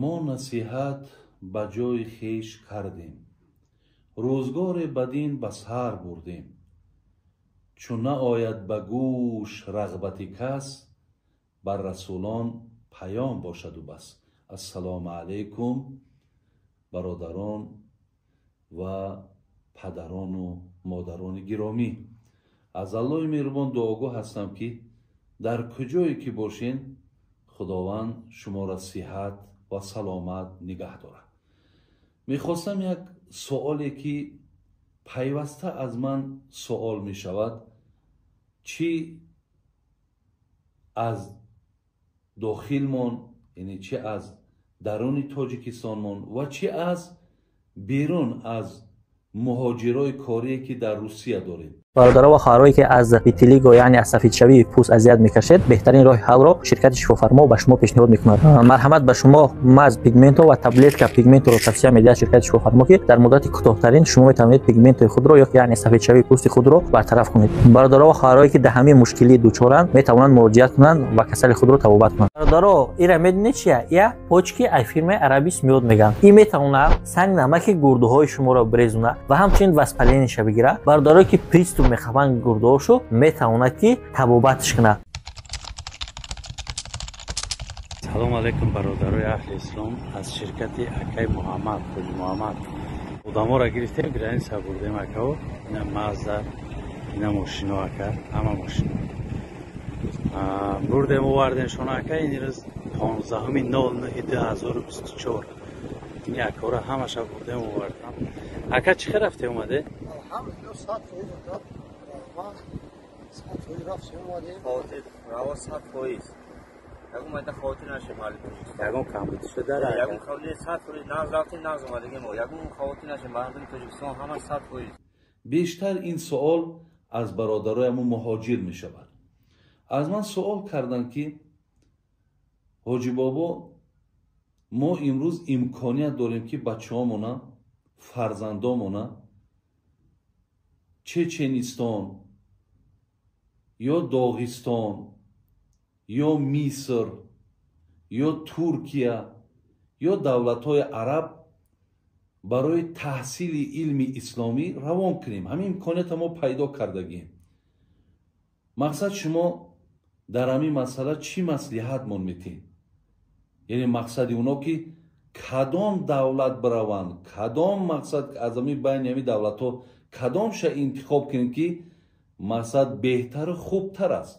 Мо насиҳат ба ҷои хеш кардем, рӯзгоре ба дин ба сар бурдем. Чун наояд ба гӯш рағбати кас, бар расулон паём бошаду бас. Ассалому алайкум, бародарон ва падарону модарони гиромӣ. Аз Аллоҳи меҳрубон дуогӯ ҳастам, ки дар куҷое ки бошен, Худованд шуморо сиҳат ва саломат нигаҳ дорад. Мехостам як суоле ки пайваста аз ман суол мешавад, чӣ аз дохилмон, яъне чӣ аз даруни Тоҷикистонмон ва чӣ аз берун аз муҳоҷирои корие ки дар Русия дорем. Бародаро ва хоҳарое ки аз витилиго, яъне аз сафедшавии пӯст азият мекашед, беҳтарин роҳи ҳалро ширкати Шифофармо ба шумо пешниҳод мекунад. Марҳамат, ба шумо маз пигменто ва таблетка пигменторо тавсия медиҳад ширкати Шифофармо, ки дар муддати кӯтоҳтарин шумо метавонед пигменти худро ё яъне сафедшавии пӯсти худро бартараф кунед. Бародаро ва хоҳарое ки дар ҳамин мушкилӣ дучоранд, метавонанд муроҷиат кунанд ва касали худро табобат кунанд. Бародаро, ира медонед чия? Я почки ай фирмаи Арабис миёд мегӯянд. Ин метавонад санг намаки гурдуҳои шуморо бирезонад ва ҳамчунин воспалениеша бигирад. Бародарое ки приступ мехӯранд гурдуҳошо, метавонад ки табобатш кунад. Салом алейкум, бародарои аҳли ислом. Аз ширкати акай Муҳаммад, Ҳоҷи Муҳаммад одаморо гирифтем, граница бурдем акао. Ина Мазда, ина мошино ака, ҳама мошино бурдем, овардем шона ака. Ин рӯз 15-09-2024 ин акаора ҳамаша бурдем, овардам. Ака, чӣ хел рафте омаде? Алҳамдулиллоҳ, 100%. 100% рафтем омадем. Хотир раво 100%. Ягон майда хотир нашед, мардуми Тоҷикистон. Ягон камбудӣ шуда? Ягон камбудӣ, 100% нағз рафтем, нағз омадагем мо. Ягон хотир нашед, мардуми Тоҷикистон ҳама 100%. Бештар ин суол аз бародароямон муҳоҷир мешавад. Аз ман суол карданд, ки ҳоҷи бобо, мо имрӯз имконият дорем, ки бачаҳомона, фарзандомона Чеченистон ё Доғистон ё Миср ё Туркия ё давлатҳои араб барои таҳсили илми исломӣ равон кунем. Ҳамин имкониятро мо пайдо кардагем. Мақсад, шумо дар ҳамин масъала чӣ маслиҳатмон метиҳед? Яъне мақсади оно ки кадом давлат бираванд, кадом мақсад аз ҳамин байни ҳамин давлатҳо кадомша интихоб кунем, ки мақсад беҳтару хубтар аст.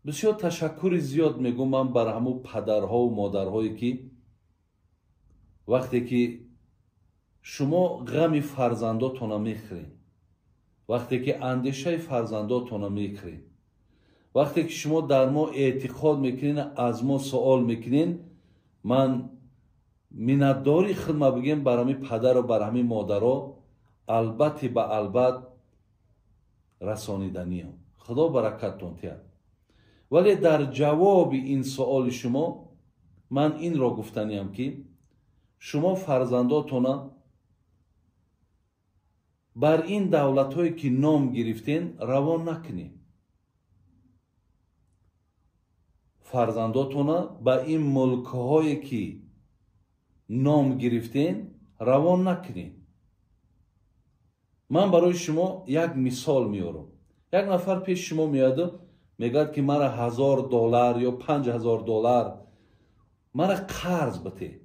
Бисёр ташаккури зиёд мегӯм ман бар ҳамун падарҳову модарҳое, ки вақте ки шумо ғами фарзандотона мехӯред, вақте ки андешаи фарзандотона мекунед, вақте ки шумо дар мо эътиқод мекунед, аз мо суол мекунед, ман миннатдори хидма бигем бар ҳамин падару бар ҳамин модаро, албатти ба албат расониданиям. Худо баракаттон диҳад. Вале дар ҷавоби ин суоли шумо ман инро гуфтаниям, ки шумо фарзандотона бар ин давлатҳое ки ном гирифтен равон накунед. Фарзандотона ба ин мулкҳое ки ном гирифтен равон накунед. Ман барои шумо як мисол меорам. Як нафар пеши шумо меояду мегӯяд, ки мара $1000 ё $5000 мара қарз бите.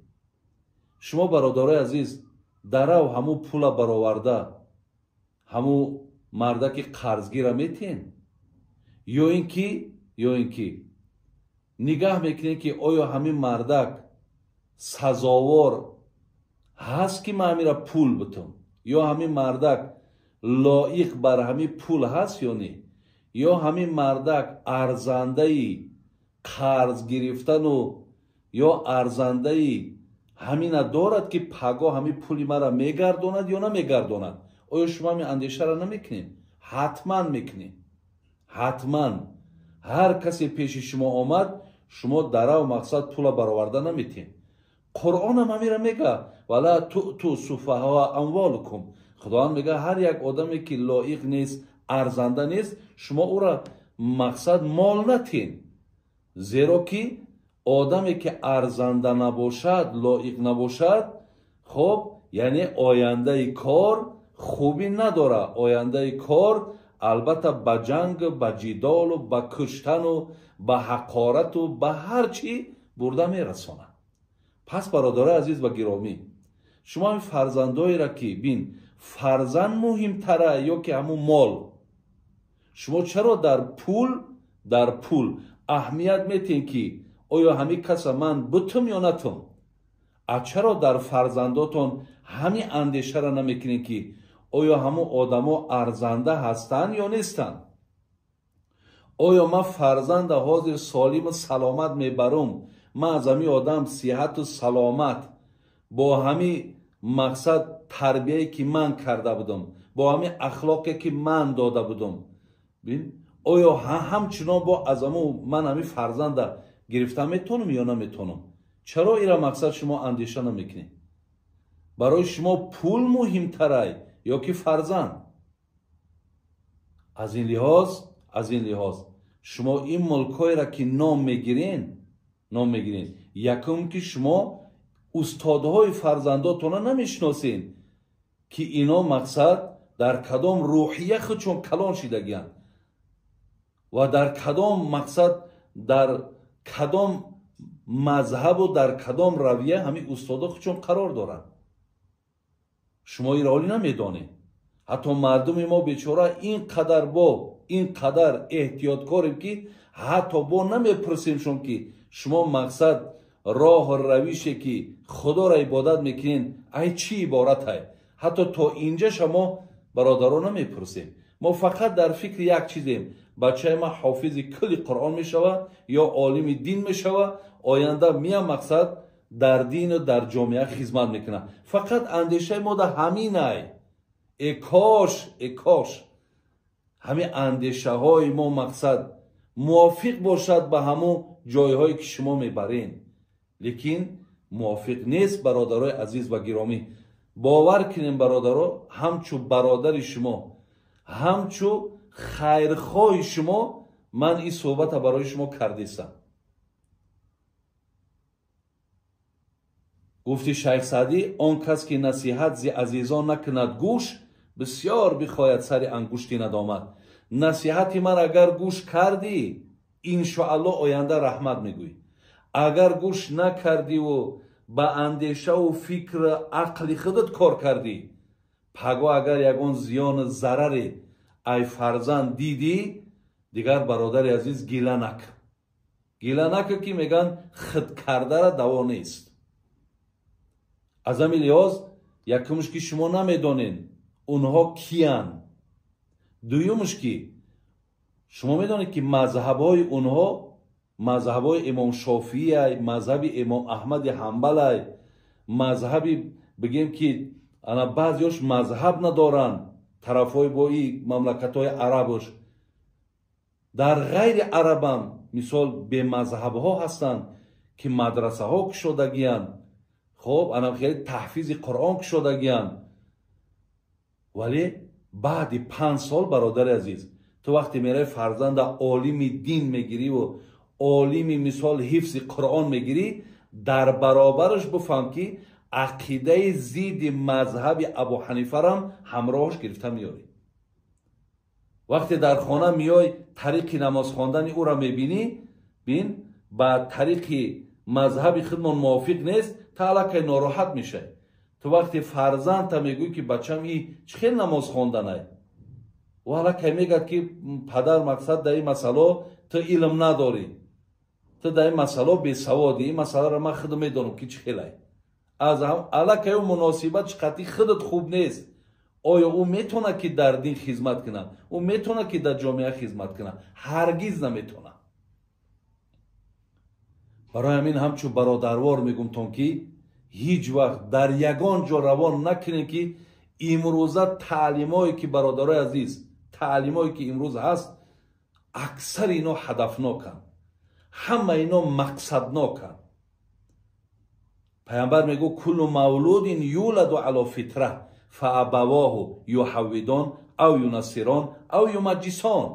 Шумо, бародарои азиз, дарав ҳамун пула бароварда ҳамун мардаки қарзгира метиҳен, ё ин ки нигаҳ мекунед, ки оё ҳамин мардак сазовор ҳаст, ки ман ҳамира пул битам, ё ҳамин мардак лоиқ бар ҳамин пул ҳаст ё не, ё ҳамин мардак арзандаи қарз гирифтану ё арзандаи ҳамина дорад, ки пагоҳ ҳамин пули мара мегардонад ё намегардонад? Оё шумо ҳамин андешаро намекунед? Ҳатман мекунед, ҳатман. Ҳар касе пеши шумо омад, шумо дарав мақсад пула бароварда наметиҳед. Қуръонам ҳамира мега: вала туъту суфаҳоа амволукум. Худованд мега, ҳар як одаме ки лоиқ нест, арзанда нест, шумо ӯра мақсад мол натиҳед, зеро ки Одаме ки арзанда набошад, лоиқ набошад, хоб, яъне ояндаи кор хубӣ надорад. Ояндаи кор албатта ба ҷанг, ба ҷидолу, ба куштану, ба ҳақорату, ба ҳар чӣ бурда мерасонад. Пас бародарои азиз ва гиромӣ, шумо ҳамин фарзандоеро ки бин, фарзанд муҳимтара ё ки ҳамун мол? Шумо чаро дар пул аҳамият метиҳед, ки оё ҳамин каса ман бутум ё натум? А чаро дар фарзандотон ҳамин андешаро намекунед, ки оё ҳамун одамо арзанда ҳастанд ё нестанд? Оё ман фарзанда ҳозир солиму саломат мебарум, ман аз ҳамин одам сиҳату саломат бо ҳамин мақсад тарбияе ки ман карда будам, бо ҳамин ахлоқе ки ман дода будам, оё ҳамчунон бо аз ҳамун ман ҳамин фарзанда гирифта метавонам ё наметавонам? Чаро ира мақсад шумо андеша намекунед? Барои шумо пул муҳимтарай ё ки фарзанд? Аз ин лиҳоз шумо ин мулкҳоеро ки ном мегирен, якум ки шумо устодҳои фарзандотонро намешиносен, ки ино мақсад дар кадом рӯҳия худшон калон шидагиянд ва дар кадом мақсад, дар кадом мазҳабу дар кадом равия ҳамин устодо худшон қарор доранд. Шумо инро ҳолӣ намедонед. Ҳатто мардуми мо бечора ин қадар бо ин қадар эҳтиёткорем, ки ҳатто бо намепурсемшон, ки шумо мақсад роҳу равише ки худоро ибодат мекунед, ай чӣ иборатай? Ҳатто то инҷа шумо бародаро намепурсем. Мо фақат дар фикри як чизем: бачаи ман ҳофизи кулли Қуръон мешава ё олими дин мешава, оянда мия мақсад дар дину дар ҷомеа хизмат мекунад. Фақат андешаи мо да ҳаминай. Э кош, э кош ҳамин андешаҳои мо мақсад мувофиқ бошад ба ҳамун ҷойҳое ки шумо мебарен, лекин мувофиқ нест. Бародарои азиз ва гиромӣ, бовар кунем, бародаро, ҳамчу бародари шумо, ҳамчу хайрхоҳи шумо ман ин суҳбата барои шумо кардистам. Гуфти шайх Саъдӣ: он кас ки насиҳат зи азизон накунад гӯш, бисёр бихояд сари ангушти надомат. Насиҳати ман агар гӯш кардӣ, иншоалло оянда раҳмат мегӯӣ. Агар гӯш накардиву ба андешаву фикру ақли худат кор кардӣ, паго агар ягон зиёну зараре ай фарзанд дидӣ, дигар, бародари азиз, гила накун, гила накун, ки мегӯянд, худкардара даво нест. Аз ҳамин лиҳоз, якумш ки шумо намедонед онҳо киянд, дуюмш ки шумо медонед, ки мазҳабҳои онҳо мазҳабҳои имом Шофиай, мазҳаби имом Аҳмади Ҳамбалай, мазҳаби бигем ки ана баъзеош мазҳаб надоранд, тарафҳои бои мамлакатҳои арабош, дар ғайри арабам мисол бемазҳабҳо ҳастанд, ки мадрасаҳо кушодагиянд, хоб, ана хеле таҳфизи Қуръон кушодагиянд. Вале баъди 5 сол, бародари азиз, ту вақте мераи фарзанда олими дин мегириву олими мисол ҳифзи Қуръон мегирӣ, дар баробараш бифаҳм, ки ақидаи зидди мазҳаби Абу Ҳанифарам ҳамроҳаш гирифта меёрӣ. Вақте дар хона меёй, тариқи намоз хондани ӯро мебинӣ, бин, ба тариқи мазҳаби худмон мувофиқ нест, та аллакай нороҳат мешавӣ. Ту вақте фарзандта мегӯӣ, ки бачам, и чӣ хел намоз хонданай, ӯ аллакай мегӯяд, ки падар, мақсад дар ин масъало ту илм надорӣ, ту дар ин масъало бесаводӣ, ин масъаларо ман худам медонам, ки чӣ хелай. Аз аллакай ӯ муносибат чӣ қатъи худат хуб нест. Оё ӯ метавонад, ки дар дин хизмат кунад? Ӯ метавонад, ки дар ҷомеа хизмат кунад? Ҳаргиз наметавонад. Барои ҳамин ҳамчун бародарвор мегумтон, ки ҳеҷ вақт дар ягон ҷо равон накунем, ки имрӯза таълимое ки, бародарои азиз, таълимое ки имрӯз ҳаст, аксари ино ҳадафноканд, ҳама ино мақсадноканд. Пайғамбар мегӯ: كل مولود يولد على الفطرة فأبواه يهودان أو ينصران أو يمجسان.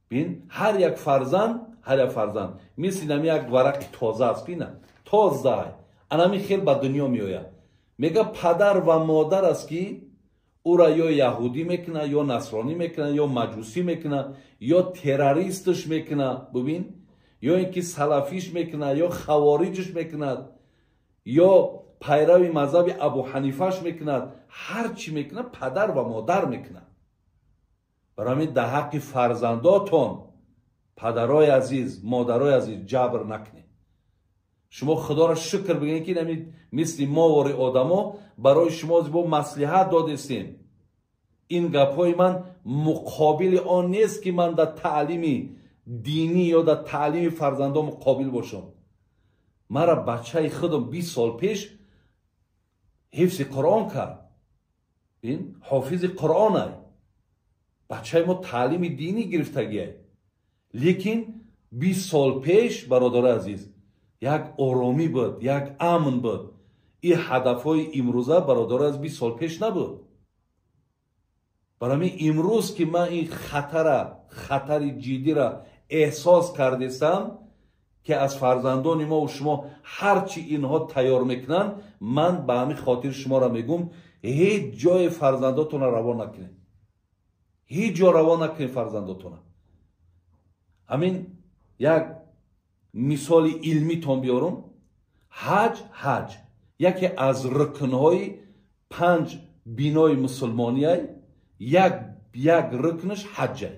Бин, ҳар як фарзанд, Ҳар як фарзанд мисли нами як варақи тоза аст, бина тоза, анами хел ба дунё меояд. Мега падар ва модар аст ки ӯра ё яҳудӣ мекунад, ё насронӣ мекунад, ё маҷусӣ мекунад, ё террористш мекунад, бубин, ё ин ки салафиш мекунад, ё хавориҷш мекунад, ё пайрави мазҳаби Абу Ҳанифаш мекунад. Ҳар чӣ мекунад, падар ва модар мекунад. Барои ҳамин дар ҳаққи фарзандотон, падарои азиз, модарои азиз, ҷабр накунед. Шумо Худоро шукр бигӯед, ки ин мисли мо вори одамо барои шумо бо маслиҳат додестем. Ин гапҳои ман муқобили он нест, ки ман дар таълими динӣ ё дар таълими фарзандо муқобил бошам. Мара бачаи худам 20 сол пеш ҳифзи Қуръон кард. Ин ҳофизи Қуръон ай. Бачаи мо таълими динӣ гирифтагиай. Лекин 20 сол пеш, бародари азиз, як оромӣ буд, як амн буд. Ин ҳадафҳои имрӯза, бародари аз 20 сол пеш набуд. Барои имрӯз ки ман ин хатари ҷиддиро эҳсос кардестам, ки аз фарзандони мо ва шумо ҳар чӣ инҳо тайёр мекунанд, ман ба ҳамин хотир шуморо мегӯм, ҳеҷ ҷое фарзандотонро раво накунед. Ҳеҷ ҷо раво накунед фарзандотонро. Ҳамин як мисоли илмитон биёрум. Ҳаҷ яке аз рукнҳои 5 бинои мусулмониай, як рукнаш ҳаҷай.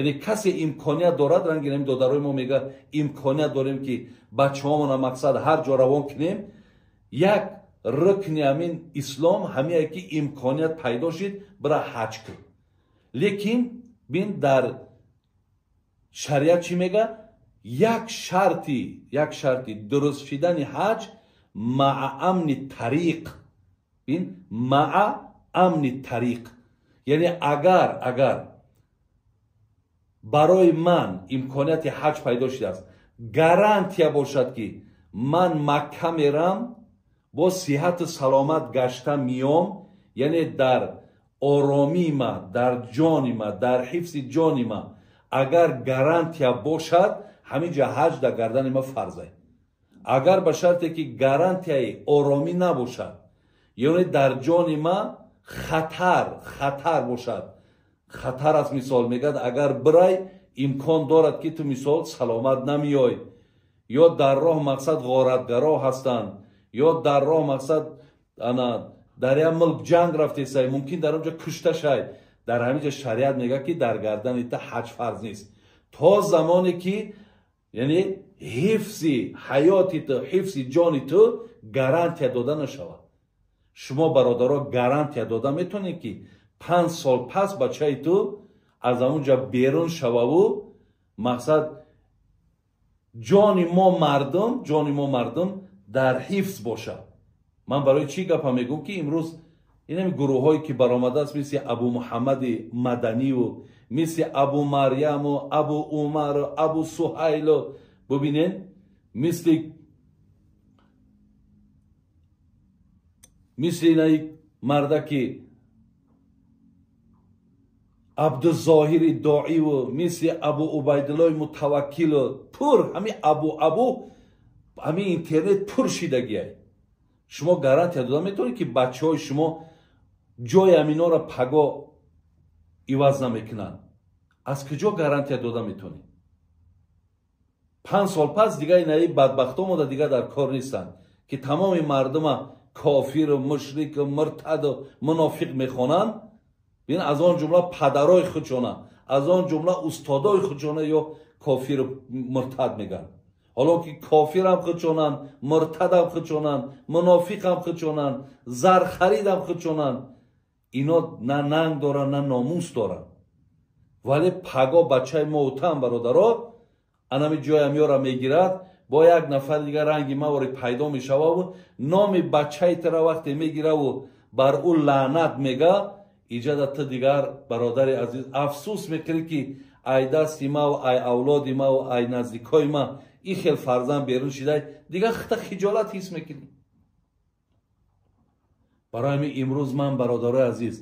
Яъне касе имконият дорад, ранги ҳамин додарои мо мега, имконият дорем ки бачаҳомона мақсад ҳар ҷо равон кунем. Як рукни ҳамин ислом ҳамие ки имконият пайдо шид, бира ҳаҷ кун. Лекин бин, дар шариат чӣ мега? Як шарти дуруст шидани ҳаҷ маа амни тариқ. Бин, маа амни тариқ. Яъне агар барои ман имконияти ҳаҷ пайдо шудааст, гарантия бошад, ки ман Макка мерам, бо сиҳату саломат гашта миём, яъне дар оромии ма, дар ҷони ма, дар ҳифзи ҷони ма агар гарантия бошад, ҳамин ҷа ҳаҷ дар гардани ма фарзай. Агар ба шарте ки гарантияи оромӣ набошад, яъне дар ҷони ма хатар бошад, хатар аст, мисол мегӯяд, агар бирай, имкон дорад ки ту мисол саломат намеёй, ё дар роҳ мақсад ғоратгаро ҳастанд, ё дар роҳ мақсад ана дар як мулк ҷанг рафтесай, мумкин дар он ҷо кушта шай. Дар ҳамин ҷо шариат мегӯяд, ки дар гардани ту ҳаҷ фарз нест то замоне ки яъне ҳифзи ҳаёти ту, ҳифзи ҷони ту гарантия дода нашавад. Шумо бародаро гарантия дода метавонед, ки 5 сол пас бачаи ту аз он ҷо берун шававу мақсад ҷони мо мардум дар ҳифз бошад. Ман барои чӣ гапа мегӯм, ки имрӯз инами гурӯҳҳое ки баромадааст, мисли Абу Муҳаммади Маданиву, мисли Абу Марьяму, Абу Умару, Абу Суҳайлу, бубинед, мисли инаи мардаки Абдузоҳири Доиву, мисли Абу Убайдуллои Мутаваккилу, пур ҳами абу ҳами интернет пур шидагиай. Шумо гарантия дода метавонед, ки бачаҳои шумо ҷои ҳаминора паго иваз намекунанд? Аз куҷо гарантия дода метавонед? 5 сол пас дигар инаи бадбахтҳо мода дигар дар кор нестанд, ки тамоми мардума кофиру мушрику муртаду мунофиқ мехонанд. Бин, аз он ҷумла падарои худшона, аз он ҷумла устодои худшона ё кофиру муртад мегӯянд. Ҳоло ки кофирам худшонанд, муртадам худшонанд, мунофиқам худшонанд, зархаридам худшонанд. Ино на нанг доранд, на номус доранд. Вале паго бачаи мо утам, бародаро, анами ҷоям ёра мегирад, бо як нафар дигар ранги мавори пайдо мешававу номи бачаи тара вақте мегираву бар ӯ лаънат мега, иҷада ту дигар, бародари азиз, афсӯс мекунӣ, ки ай дасти маву ай авлоди маву ай наздикои ма ин хел фарзанд берун шидай, дигар хита хиҷолат ҳис мекунӣ. Барои ҳамин имрӯз ман, бародарои азиз,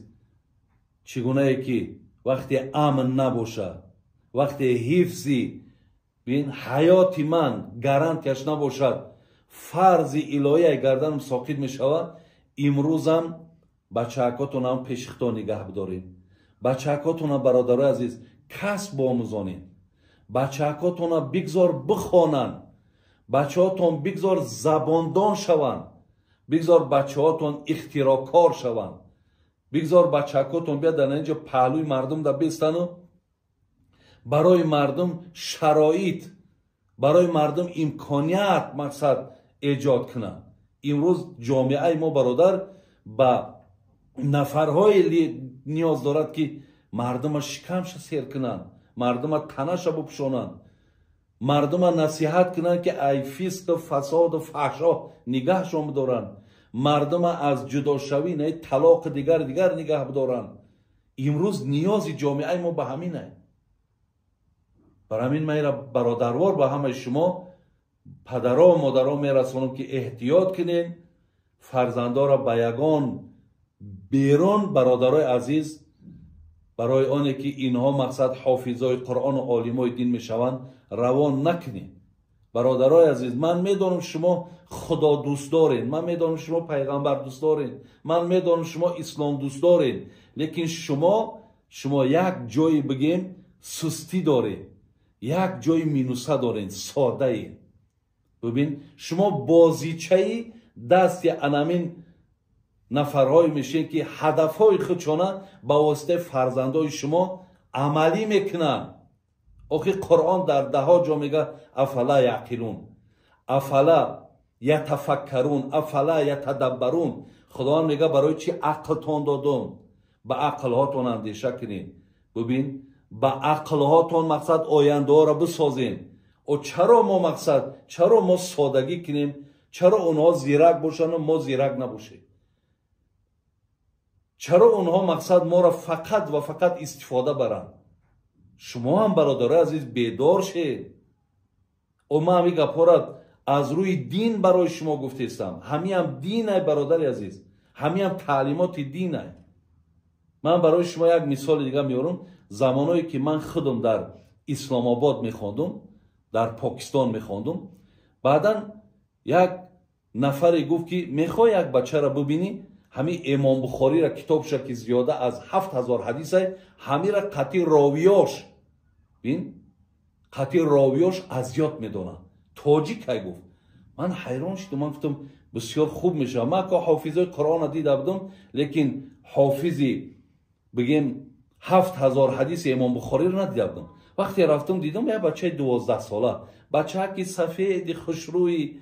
чӣ гунае ки вақте амн набошад, вақте ҳифзи Бин, ҳаёти ман гарантияш набошад, фарзи илоҳия гарданам соқит мешавад. Имрӯзам бачаакотонам пешихто нигаҳ бидоред, бачаакотона, бародарои азиз, касб омӯзонед, бачаакотона бигзор бихонанд, бачаҳотон бигзор забондон шаванд, бигзор бачаҳотон ихтирокор шаванд, бигзор бачаакотон биёд дар инҷо паҳлӯи мардум да бестану барои мардум шароит, барои мардум имконият мақсад эҷод кунанд. Имрӯз ҷомеаи мо, бародар, ба нафарҳое ниёз дорад, ки мардума шикамша сер кунанд, мардума танаша бупӯшонанд, мардума насиҳат кунанд, ки ай фисқу фасоду фаҳшо нигаҳшон бидоранд, мардума аз ҷудошавӣ, на талоқи дигар дигар нигаҳ бидоранд. Имрӯз ниёзи ҷомеаи мо ба ҳамин ай. Бар ҳамин ман ира бародарвор ба ҳамаи шумо падаро модаро мерасонам, ки эҳтиёт кунед фарзандоро ба ягон берун, бародарои азиз, барои оне ки инҳо мақсад ҳофизои Қуръону олимои дин мешаванд, равон накунед. Бародарои азиз, ман медонам, шумо худо дӯст доред, ман медонам, шумо пайғамбар дӯст доред, ман медонам, шумо ислом дӯст доред, лекин шумо як ҷое бигем сустӣ доред, як ҷои минуса доред, содаед. Бибин, шумо бозичаи дасти анамин нафарҳое мешед, ки ҳадафҳои худшона ба воситаи фарзандои шумо амалӣ мекунанд. Охи Қуръон дар даҳо ҷо мега: афала яъқилун, афала ятафаккарун, афала ятадаббарун. Худованд мега: барои чи ақлтон додум? Ба ақлҳотон андеша кунед. Бибин, ба ақлҳотон мақсад ояндаҳоро бисозем. О чаро мо мақсад, чаро мо содагӣ кунем? Чаро онҳо зирак бошанду мо зирак набошем? Чаро онҳо мақсад моро фақат ва фақат истифода баранд? Шумо ҳам, бародарои азиз, бедор шед. О ман ҳамин гапҳоро аз рӯи дин барои шумо гуфтестам. Ҳамиам динай, бародари азиз, ҳамиам таълимоти динай. Ман барои шумо як мисоли дига меорам. Замоное ки ман худам дар Исломобод мехондум, дар Покистон мехондум, баъдан як нафаре гуфт, ки мехоҳӣ як бачаро бибинӣ, ҳамин Имом Бухориро, китобша, ки зиёда аз 7000 ҳадисай, ҳамира қатъи ровиёш, бин, қатъи ровиёш аз ёд медонад, тоҷикай, гуфт. Ман ҳайрон шудам. Ман гуфтам: бисёр хуб мешавад. Ман ка ҳофизои Қуръонро дида будам, лекин ҳофизи, бигем, 7000 ҳадиси Имом Бухориро надида будам. Вақте рафтам, дидам як бачаи 12сола, бачааки сафеди хушрӯи.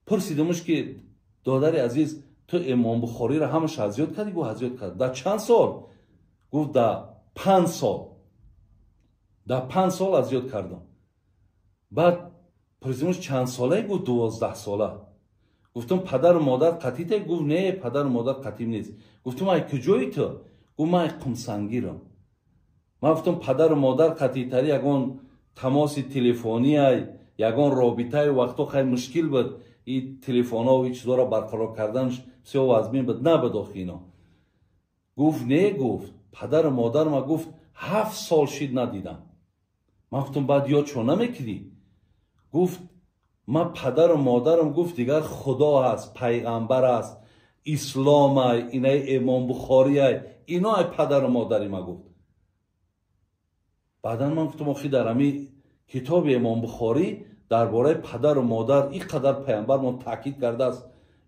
Пурсидамш, ки додари азиз, ту Имом Бухориро ҳамаша аз ёд кардӣ? Гуфт: аз ёд кард. Дар чанд сол? Гуфт: дар 5 сол, дар 5 сол аз ёд кардам. Баъд пурсидамш: чанд солае? Гуфт: 12сола. Гуфтам: падару модар қатите? Гуфт: не, падару модар қатим нест. Гуфтам: ай куҷои ту? Гуфт: ман ай Қумсангирам. Ман гуфтам: падару модар қатитари ягон тамоси телефониай, ягон робитаи? Вақто хай мушкил буд, и телефонҳо, и чизҳоро барқарор карданаш бисёр вазмин буд, набуд охи ино. Гуфт: не, гуфт, падару модарма, гуфт, 7 сол шид надидам. Ман гуфтам: баъд ёдшо намекунӣ? Гуфт: ман падару модарам, гуфт, дигар Худо аст, пайғамбар аст, исломай, инаи Имом Бухориай, ино ай падару модари ма, гуфт. Баъдан ман гуфтам: охи дар ҳами китоби Имом Бухорӣ дар бораи падару модар ин қадар пайғамбармон таъкид кардааст,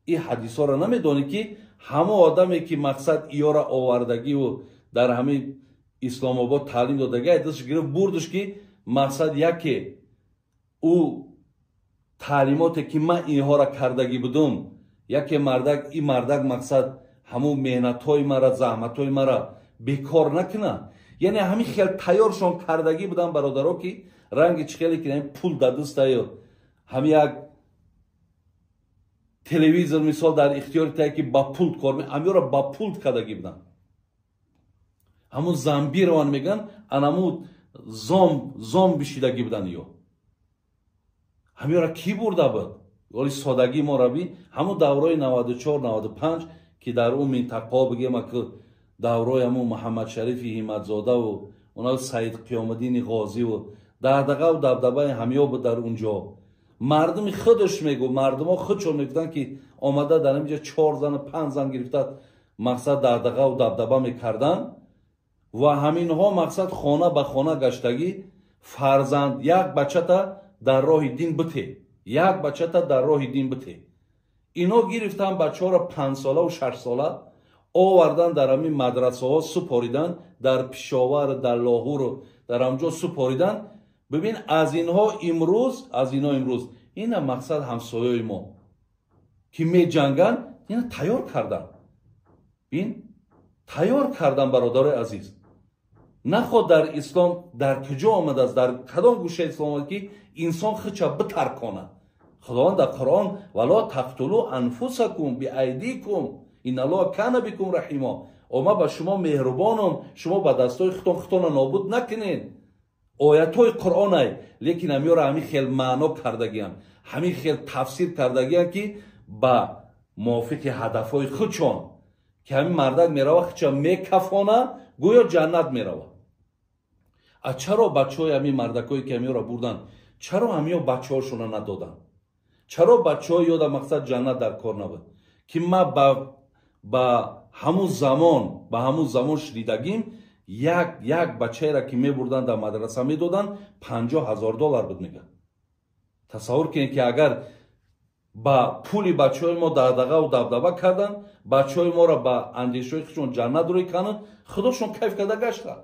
ин ҳадисҳоро намедонӣ, ки ҳама одаме, ки мақсад иёра овардагиву дар ҳамин Исломобод таълим додагӣ, дастш гирифт, бурдуш, ки мақсад яке ӯ таълимоте, ки ман инҳоро кардагӣ будум, яке мардак, ин мардак мақсад ҳамун меҳнатҳои мара, заҳматҳои мара бекор накунад. Яъне ҳамин хел тайёршон кардагӣ будам, бародаро, ки ранги чӣ хеле ки пул дар дастаю ҳами як телевизор, мисол, дар ихтиёри тае, ки ба пулт кор, ҳамёро ба пулт кардагӣ будам. Ҳамун замбирован меган, анаму зом бишидагӣ будан. Ё ҳамёра кӣ бурда буд? Оли содагӣ моро би. Ҳамун даврои 94, 95, ки дар ӯ минтақаҳо, бигем, ки даврои ҳамун Муҳаммадшарифи Ҳиматзодаву она Саид Қиёмиддини Ғозиву Дағдағаву дабдабаи ҳамё буд дар унҷо. Мардуми худаш мегӯ, мардумо худшон мегуфтанд, ки омада дар инҷа 4 зан, 5 зан гирифта, мақсад дағдағаву дабдаба мекарданд ва ҳаминҳо мақсад хона ба хона гаштагӣ фарзанд як бачата дар роҳи дин бите, як бачата дар роҳи дин бите. Ино гирифтан бачаҳоро 5 солаву 6 сола овардан дар ҳамин мадрасаҳо супоридан, дар Пишовар, дар Лоҳуру дар ҳамҷо супоридан. Бибин, аз инҳо имрӯз, аз инҳо имрӯз ина мақсад ҳамсояи мо ки меҷанганд, ина тайёр кардан. Бин, тайёр кардан, бародарои азиз. Наход дар ислом дар куҷо омадааст, дар кадом гӯшаи ислом омад, ки инсон худша битарконад? Худованд дар Қуръон: вало тақтулу анфусакум биайдикум инналлоҳа кана бикум раҳимо. О, ман ба шумо меҳрубонам, шумо ба дастои худтон худтонро нобуд накунед. Оятҳои Қуръонай, лекин ҳамёро ҳамин хел маъно кардагиям, ҳамин хел тафсир кардагиям, ки ба мувофиқи ҳадафҳои худшон, ки ҳамин мардак мерава, худша мекафона, гӯё ҷаннат мерава. А чаро бачаҳои ҳамин мардакое, ки ҳамёро бурданд, чаро ҳамё бачаҳошонро надоданд? Чаро бачаҳои ёда мақсад ҷаннат дар кор набуд? Ки ман ба ҳамун замон, ба ҳамун замон шунидагим, як бачаеро ки мебурданд дар мадраса медоданд, 50,000 доллар буд, мегӯяд. Тасаввур кунед, ки агар ба пули бачаҳои мо дағдағаву дабдаба карданд, бачаҳои моро ба андешаҳои худшон ҷаннат рӯй карданд, худошон кайф карда гаштанд.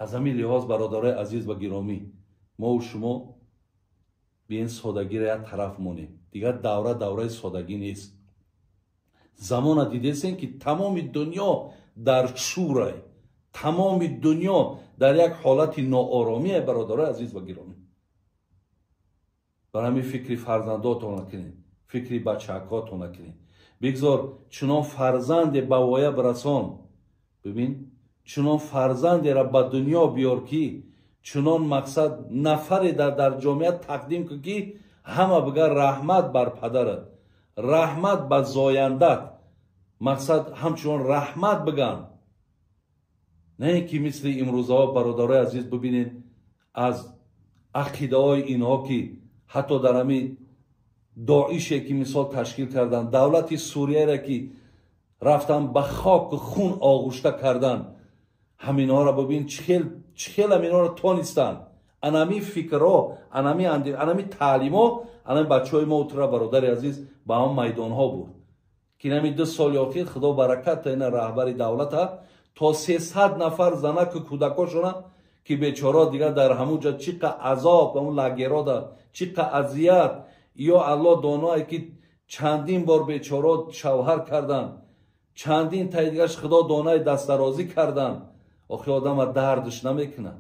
Аз ҳамин лиҳоз, бародарои азиз ва гиромӣ, мову шумо биен содагиро як тараф монем. Дигар давра давраи содагӣ нест. Замона дидесем, ки тамоми дунё дар шӯрай, тамоми дунё дар як ҳолати нооромие, бародарои азиз ва гиромӣ. Бар ҳамин фикри фарзандотон накунед, фикри бачаакотон накунед. Бигзор чунон фарзанде ба воя бирасон, бибин, чунон фарзандеро ба дунё биёр, ки чунон мақсад нафаре дар ҷомеа тақдим кун, ки ҳама бигӯяд: раҳмат бар падарат, раҳмат ба зояндат, мақсад ҳамчунон раҳмат бигӯянд. На ин ки мисли имрӯзаҳо, бародарои азиз, бибинед аз ақидаҳои инҳо, ки ҳатто дар ҳамин доише ки мисол ташкил карданд, давлати Сурияро ки рафтан ба хоку хун оғушта карданд, ҳаминҳоро бибин, чӣ хел ҳаминҳоро тонистанд. Анами фикрҳо, анами таълимҳо, анами бачаҳои мо утра, бародари азиз, ба ҳам майдонҳо буд, ки нами 2 соли охир, худо баракат та ина раҳбари давлата, то 300 нафар занаку кӯдакошона, ки бечора дигар дар ҳамун ҷо чӣ қа азоб, ҳамун лагерода чӣ қа азият, ё Аллоҳ доное, ки чандин бор бечоро шавҳар карданд, чандин таи дигаш худо донаи дастдарозӣ карданд. Охи одама дардш намекунад.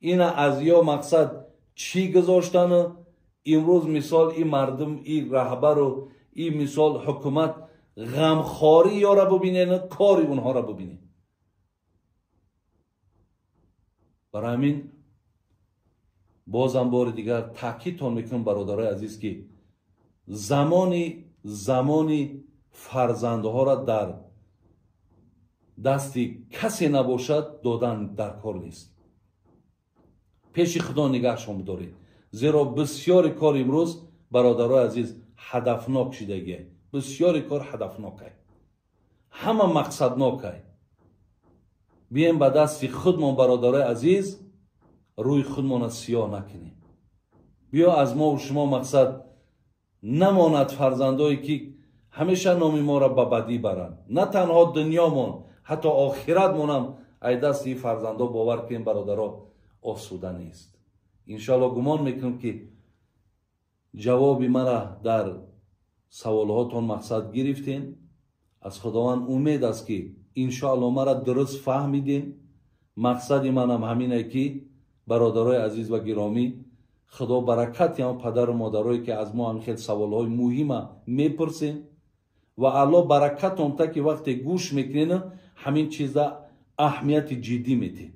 Ина аз ё мақсад чӣ гузоштану имрӯз мисол и мардум, и раҳбару и мисол ҳукумат ғамхорӣ ёра бубинед, кори онҳоро бубинед. Барои ҳамин бозам бори дигар таъкидтон мекунам, бародарои азиз, ки замони фарзандҳоро дар дасти касе набошад додан дар кор нест. Пеши худо нигаҳшон бидоред, зеро бисёри кор имрӯз, бародарои азиз, ҳадафнок шидагие. Бисёри кор ҳадафнокай, ҳама мақсаднокай. Бием ба дасти худмон, бародарои азиз, рӯи худмонро сиёҳ накунем. Биё аз мову шумо мақсад намонад фарзандое, ки ҳамеша номи моро ба бадӣ баранд. На танҳо дунёмон, ҳатто охиратмонам ай дасти ин фарзандо, бовар кунем, бародаро, осуда нест. Иншоалло гумон мекунам, ки ҷавоби мара дар саволҳотон мақсад гирифтем. Аз Худованд умед аст, ки иншоалло мара дуруст фаҳмидем. Мақсади манам ҳамине, ки бародарои азиз ва гиромӣ, худо баракати ҳам падару модарое, ки аз мо ҳамин хел саволҳои муҳима мепурсем, ва Аллоҳ баракатон та, ки вақте гӯш мекунед, ҳамин чиза аҳамияти ҷиддӣ медиҳед.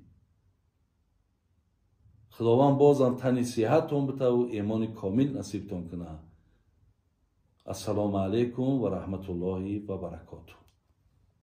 Худованд бозам тани сиҳаттон битаву имони комил насибтон кунад. Ассалому алайкум ва раҳматуллоҳи ва баракотуҳ.